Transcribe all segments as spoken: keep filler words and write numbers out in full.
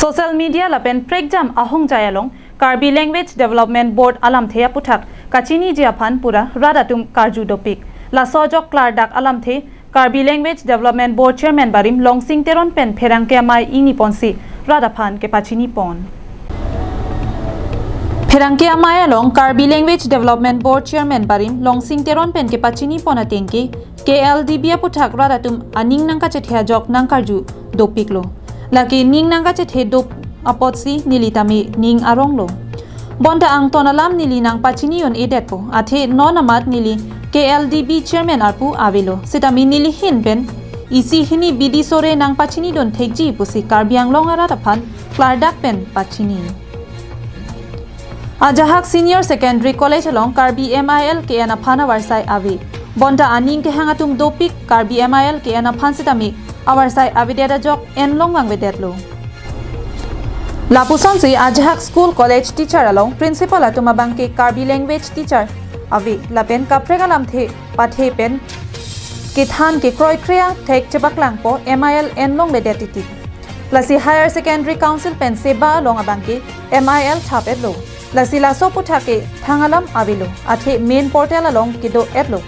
Social media lapen prekjam ahongjai along Karbi Language Development Board alamthe aputhak kachiniji aphan pura rat atum karju dopik. Laso ajok klardak alamthe Karbi Language Development Board Chairman barim Longsing Teron pen pherangke amei ingniponsi rat aphan kepachinipon. Pherangke amei along Karbi Language Development Board Chairman barim Longsing Teron pen kepachinipon atengke K L D B aputhak rat atum aning nangkachethe ajok nangkarju dopiklo. Lake ning nangkachethe dop apotsi neli tame ning aronglo. Bonta angton alam neli nangpachini un-edetpo, athe non amat neli K L D B Chairman arpu avelo. Sitame neli ahin pen isi hini bidi sore nangpachinidun thekji pusi Karbi Anglong arat aphan klardak pen pachini. Ajahak Senior Secondary College along Karbi M I L ke-en aphan avarsai ave. Bonta aning kehang atum dopik Karbi M I L ke-en aphan sitame avarsai avedet ajok enlong vangvedetlo. Lapusonsi ajahak school college teacher along principal atum abangke Karbi language teacher ave lapen kaprek alamthe pathe pen kethan kekroikre athek chepaklangpo M I L enlongledet titi. Lasi Higher Secondary Council pen SEBA along abangke M I L thap-etlo. Lasi laso aputhak ke thang alam avelo, athe main portal along kedo-etlo.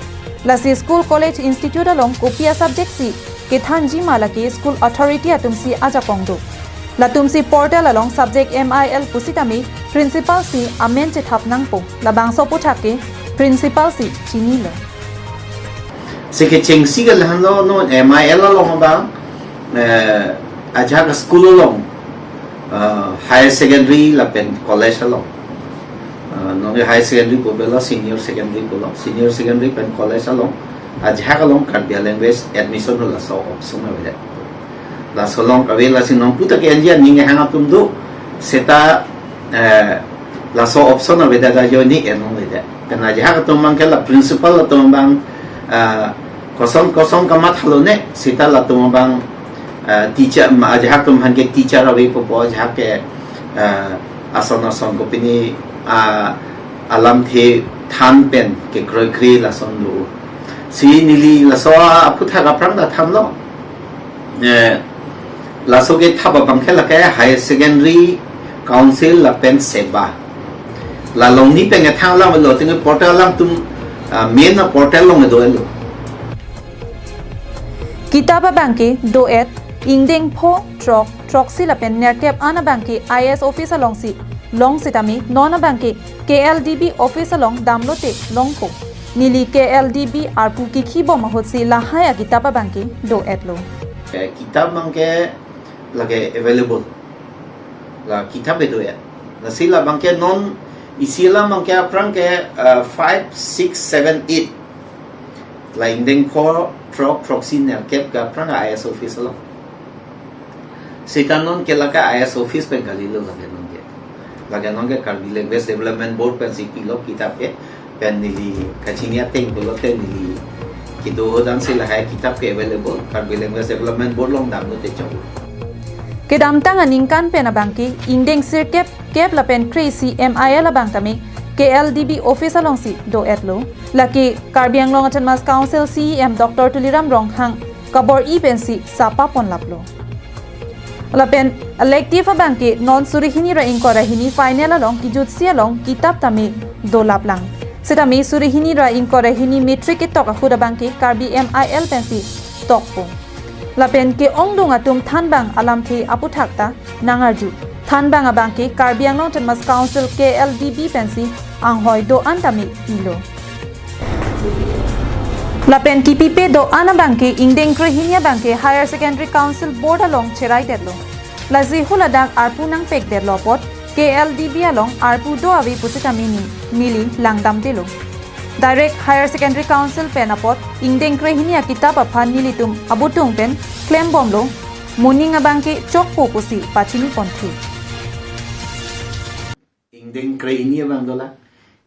Lasi school college institute along kopi a-subject si kethanji ma lake school authority atumsi ajakong do. Latumsi portal along subject M I L pusitame principal si amen chethap nangpo. Labangso aputhak ke principal si chinilo. Si kechengsi ke lahenlo, non M I L along abang, eh, ajahak school along, eh, higher secondary lapen college along. Eh, non higher secondary pu bela senior secondary pulo, senior secondary pen college along, ajahak along Karbi language admission ho laso option avedet. Laso along kave lasi nonputa ke enji aning kehang atum do, seta, eh, laso option avedet ajoine enlongledet. Karena ajahak atum abangke la principal atum abang, eh, koson koson kamathalone seta latum abang, eh, teacher ma ajahak atum aphan ke teacher avepo, ajahak ke, eh, ason ason kopine, ah, alamthe than pen kekroikre lason do. Si neli laso aputhak aphrang ta thanlo. Eh, laso kethap abangke lake Higher Secondary Council lapen SEBA. La along ni pen kethang alam lo, tini portal along atum, ah, main a-portal along do-etlo. Kitap abangke do-et ingdeng pho throk throksi lapen nerkep an abangke I A S office alongsi long sitame non abangke K L D B office along damlote longpo. Neli K L D B arpu kikhibom ahutsi lahai akitap abangke do-etlo. Eh, kitap abangke lake available. La kitap ke do-et. Lasi labangke non isi alam abangke aphrang ke, eh, five, six, seven, eight. La ingdeng pho throk throksi nerkep ke aphrang I A S office along. Seta non ke lake I A S office pen kalilo lake non ke. Lake non ke Karbi Language Development Board pensi pilo kitap ke, pen neli kachini ateng pulote neli kedo ahut ansi lahai kitap ke available, Karbi Language Development Board along damlote chok. Kedamtang aningkan pen abangke ingdeng sirkep kep lapen kre-isi M I L abang tame K L D B office alongsi do-etlo. Lake Karbi Anglong Autonomous Council C E M Doctor Tuliram Ronghang kabor-i pensi sapa ponlaplo. Lapen elective abangke non suri hini ra ingkoi ra hini final along kejutsi along kitap tame dolaplang. Sitame suri hini ra ingkoi ra hini matric ketok ahut abangke Karbi M I L pensi tokpo. Lapen ke-ongdung atum thanbang alamthe aputhak ta nangarju. Thanbang abangke Karbi Anglong Autonomous Council K L D B pensi anghoi do-an tame pilo. Lapen kipipe do-an abangke ingdeng krehini abangke Higher Secondary Council Board along cheraidetlo. Lasi haladak arpu nangpekdetlo apot K L D B along arpu do ave pusitame ni neli langdamdelo. Direct Higher Secondary Council pen apot ingdeng krehini akitap aphan nelitum abutung pen klembomlo, moning abangke chokpo pusi pachiniponthu. Ingdeng krehini abang dola.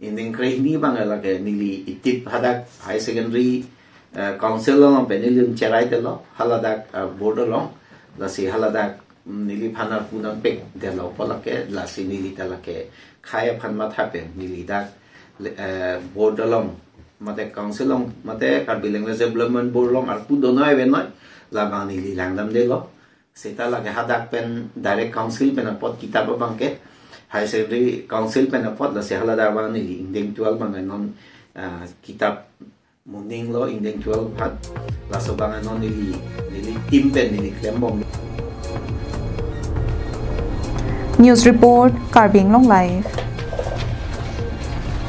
Ingdeng krehini abang lake neli itip hadak Higher Secondary, eh, Council along pen nelitum cheraidetlo, haladak, eh, board along, lasi haladak, mm, neliphan arpu nangpekdetlo apot lake, lasi neli ta lake khei aphan matha pen neli dak, eh, board along, mate council along, mate Karbi Language Development Board along arpu donoi avenoi, labang neli langdamdelo. Seta lake hadak pen direct council pen apot kitab abang ke, higher secondary council pen apot, lasi haladak abang neli ingdeng twelve abang non, ah, kitab moning lo ingdeng twelve aphan, laso abang non neli, neli team pen neli klembom. News report, Karbi Anglong Live.